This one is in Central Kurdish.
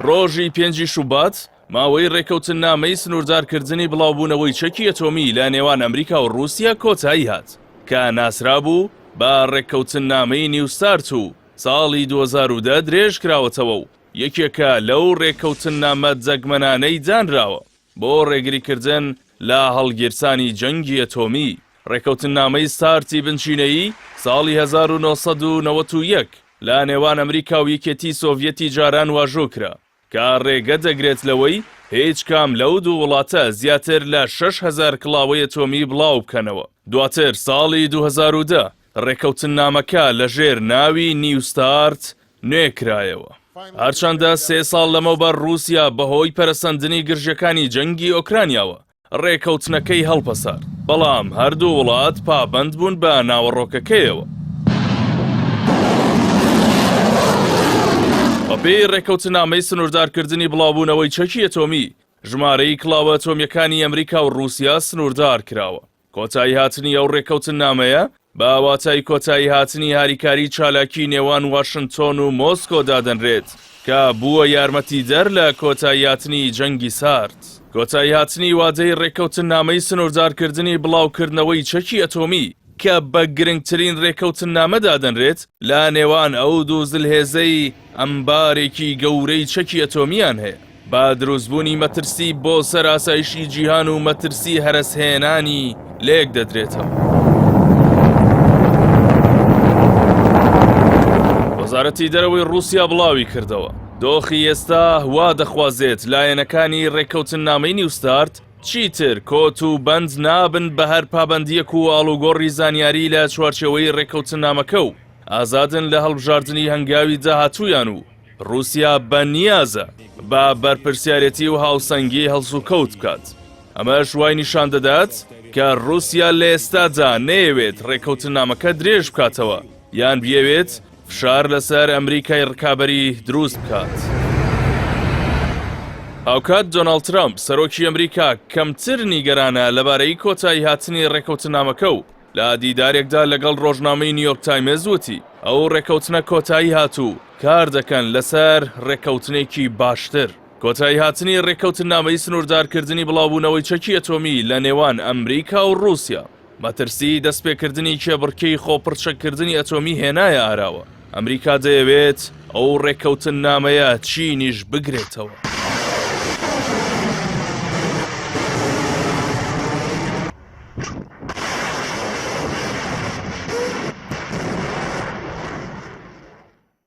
ڕۆژی پێنجی شوبات ماوەی ڕێککەوتننامەی سنووردارکردنی بڵاوبوونەوەی چەکی ئەتۆمی لە نێوان ئەمریکا و ڕووسیا کۆتایی هات کە ناسرابوو بە ڕێککەوتننامەی نیو ستارت و ساڵی 2010 درێژکراوەتەوە و یەکێکە لەو ڕێککەوتننامە دەگمەنانەی دانراوە بۆ ڕێگریکردن لە هەڵگیرسانی جەنگی ئەتۆمی. ڕێککەوتننامەی ستارتی بنچینەیی ساڵی 1991 لە نێوان ئەمریکا و یەکێتی سۆڤیەتی جاران واژۆ کرا کە ڕێگە دەگرێت لەوەی هیچ کام لەو دوو وڵاتە زیاتر لە 6000 کڵاوەی ئەتۆمی بڵاو بکەنەوە. دواتر ساڵی 2010 ڕێککەوتننامەکە لەژێر ناوی نیو ستارت نوێ کرایەوە. هەرچەندە سێ ساڵ لەمەوبەر ڕووسیا بەهۆی پەرەسەندنی گرژییەکانی جەنگی ئۆکرانیاوە ڕێکەوتنەکەی هەڵپەسارد، بەڵام هەردوو وڵات پابەند بوون بە ناوەڕۆکەکەیەوە. بەپێی ڕێکەوتنامەی سنووردارکردنی بڵاوبوونەوەی چەکی ئەتۆمی، ژمارەی کڵاوە ئەتۆمییەکانی ئەمریکا و ڕووسیا سنووردار کراوە. کۆتاییهاتنی ئەو ڕێککەوتننامەیە بە واتای کۆتاییهاتنی هاریکاری چالاکی نێوان واشنتۆن و مۆسکۆ دادەنرێت کە بووە یارمەتیدەر لە کۆتاییهاتنی جەنگی سارد. کۆتاییهاتنی وادەی ڕێککەوتننامەی سنووردارکردنی بڵاوکردنەوەی چەکی ئەتۆمی کە بە گرنگترین رێککەوتننامە دادەنرێت لە نێوان ئەو دوو زلهێزەی ئەمبارێکی گەورەی چەکی ئەتۆمییان هەیە. بە دروستبوونی مەترسی بۆ سەر ئاسایشی جیهان و مەترسی هەرەسهێنانی لێک دەدرێتەوە. وەزارەتی دەرەوەی ڕووسیا بڵاوی کردەوە، دۆخی ئێستا وا دەخوازێت لایەنەکانی ڕێککەوتننامەی نیوستارت چیتر کۆت و بەند نابن بە هەر پابەندییەک و ئاڵوگۆڕی زانیاری لە چوارچێوەی ڕێککەوتننامەکە و ئازادن لە هەڵبژاردنی هەنگاوی داهاتوویان و ڕووسیا بە نیازە بە بەرپرسیارێتی و هاوسەنگی هەڵسوکەوت بکات. ئەمەش وای نیشان دەدات کە ڕووسیا لە ئێستادا نەیەوێت ڕێککەوتننامەکە درێژ بکاتەوە یان بیەوێت فشار لەسەر ئەمریکای ڕکابەری دروست بکات. هاوکات دۆناڵد ترەمپ، سەرۆکی ئەمریکا کەمتر نیگەرانە لەبارەی کۆتاییهاتنی ڕێککەوتننامەکە و لە دیدارێکدا لەگەڵ ڕۆژنامەی نیویۆرک تایمز وتی، ئەو ڕێککەوتنە کۆتایی هات و کار دەکەن لەسەر ڕێککەوتنێکی باشتر. کۆتاییهاتنی ڕێککەوتننامەی سنووردارکردنی بڵاوبوونەوەی چەکی ئەتۆمی لە نێوان ئەمریکا و ڕووسیا، مەترسیی دەستپێکردنی کێبڕکێی خۆپڕچەککردنی ئەتۆمی هێنایە ئاراوە. ئەمریکا دەیەوێت ئەو ڕێککەوتننامەیە چینیش بگرێتەوە.